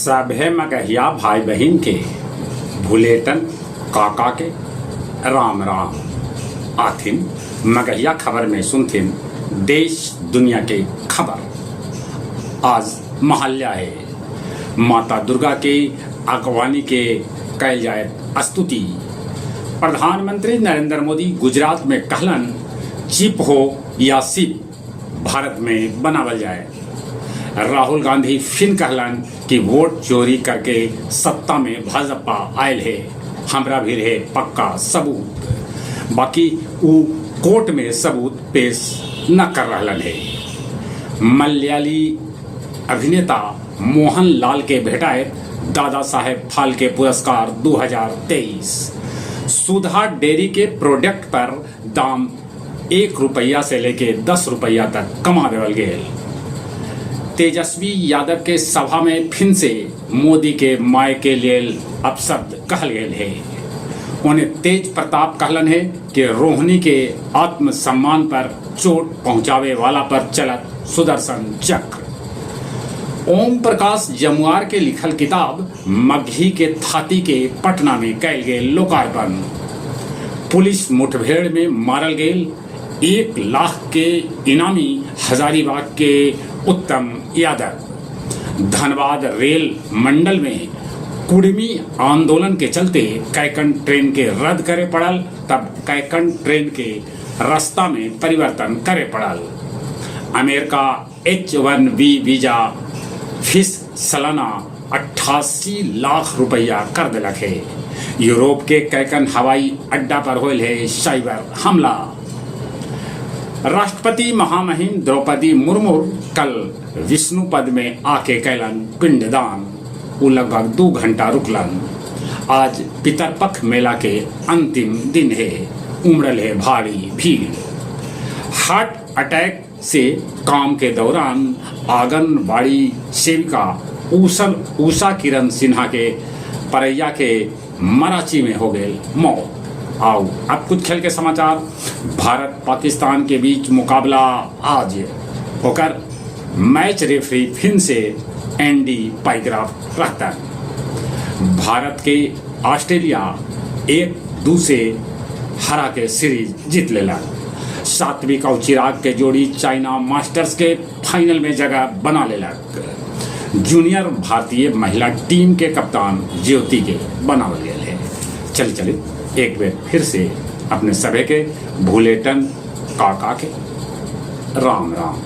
सभे मगहिया भाई बहिन के भुलेटन काका के राम राम। आथिन मगहिया खबर में सुनथिन देश दुनिया के खबर। आज महालया है, माता दुर्गा के अगवानी के कैल जाए स्तुति। प्रधानमंत्री नरेंद्र मोदी गुजरात में कहलन, चिप हो या सिप, भारत में बनावल जाए। राहुल गांधी फिर कहलन कि वोट चोरी करके सत्ता में भाजपा आयल है, हमरा भी रहे पक्का सबूत। बाकी ऊ कोर्ट में सबूत पेश न कर रहलन है। मलयाली अभिनेता मोहन लाल के भेटाए दादा साहेब फाल्के पुरस्कार 2023। सुधा डेयरी के प्रोडक्ट पर दाम 1 रुपया से लेके 10 रुपया तक कमा देवल गेल। तेजस्वी यादव के सभा में फिन से मोदी के माय के लेल अपशब्द कहल गेल है। उन्हें तेज प्रताप कहलन है कि रोहिणी के आत्मसम्मान पर चोट पहुंचावे वाला पर चलत सुदर्शन चक्र। ओम प्रकाश जमुआर के लिखल किताब मगही के थाती के पटना में कैल गेल लोकार्पण। पुलिस मुठभेड़ में मारल गेल 1 लाख के इनामी हजारीबाग के उत्तम यादव। धनबाद रेल मंडल में कुड़मी आंदोलन के चलते कैकन ट्रेन के रद्द करे पड़ल, तब कैकन ट्रेन के रास्ता में परिवर्तन करे पड़ल। अमेरिका H-1B वीजा फीस सालाना 88 लाख रुपया कर दिलक है। यूरोप के कैकन हवाई अड्डा पर होल है साइबर हमला। राष्ट्रपति महामहिम द्रौपदी मुर्मू कल विष्णुपद में आके कैलन पिंडदान। वो लगभग 2 घंटा रुकलन। आज पितरपख मेला के अंतिम दिन है, उमड़ल है भारी भीड़। हार्ट अटैक से काम के दौरान आंगनबाड़ी सेविका उषा किरण सिन्हा के परैया के मराची में हो गए मौत। आओ, अब कुछ खेल के समाचार। भारत पाकिस्तान के बीच मुकाबला आज होकर मैच रेफरी फिर से एंडी पाइक्राफ्ट रहता। भारत के ऑस्ट्रेलिया 1-2 से हरा के सीरीज जीत लेला। सात्विक और चिराग के जोड़ी चाइना मास्टर्स के फाइनल में जगह बना लेलक। जूनियर भारतीय महिला टीम के कप्तान ज्योति के बनावल गए है। चल चले, एक बार फिर से अपने सभे के भूलेटन काका के राम राम।